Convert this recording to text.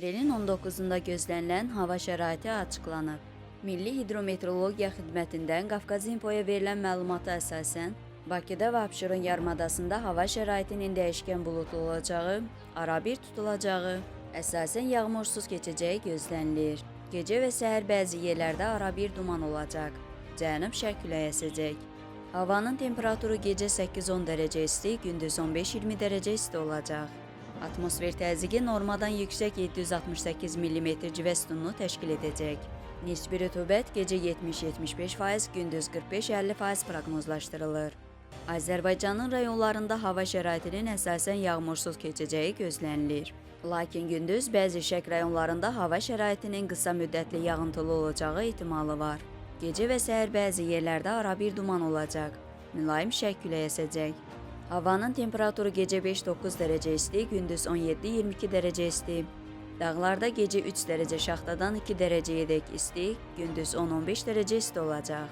Aprelin 19-da gözlənilən hava şəraiti açıqlanıb. Milli Hidrometeorologiya Xidmətindən Qafqaz İnfoya verilən məlumata əsasən, Bakıda və Abşeron yarımadasında hava şəraitinin dəyişkən buludlu olacağı, arabir tutulacağı, əsasən yağmursuz keçəcəyi gözlənilir. Gecə və səhər bəzi yerlərdə arabir duman olacaq. Cənub-şərq küləyi əsəcək. Havanın temperaturu gecə 8-10 dərəcə isti, gündüz 15-20 dərəcə isti olacaq. Atmosfer təzyiqi normadan yüksək 768 mm civə sütununu təşkil edəcək. Nisbi rütubət gecə 70-75%, gündüz 45-50% proqnozlaşdırılır. Azərbaycanın rayonlarında hava şəraitinin əsasən yağmursuz keçəcəyi gözlənilir. Lakin gündüz bəzi şərq rayonlarında hava şəraitinin qısa müddətli yağıntılı olacağı ehtimalı var. Gecə və səhər bəzi yerlərdə arabir duman olacaq. Mülayim şərq küləyi əsəcək. Havanın temperaturu gecə 5-9 dərəcə isti, gündüz 17-22 dərəcə isti. Dağlarda gecə 3 dərəcə şaxtadan 2 dərəcəyədək isti, gündüz 10-15 dərəcə isti olacaq.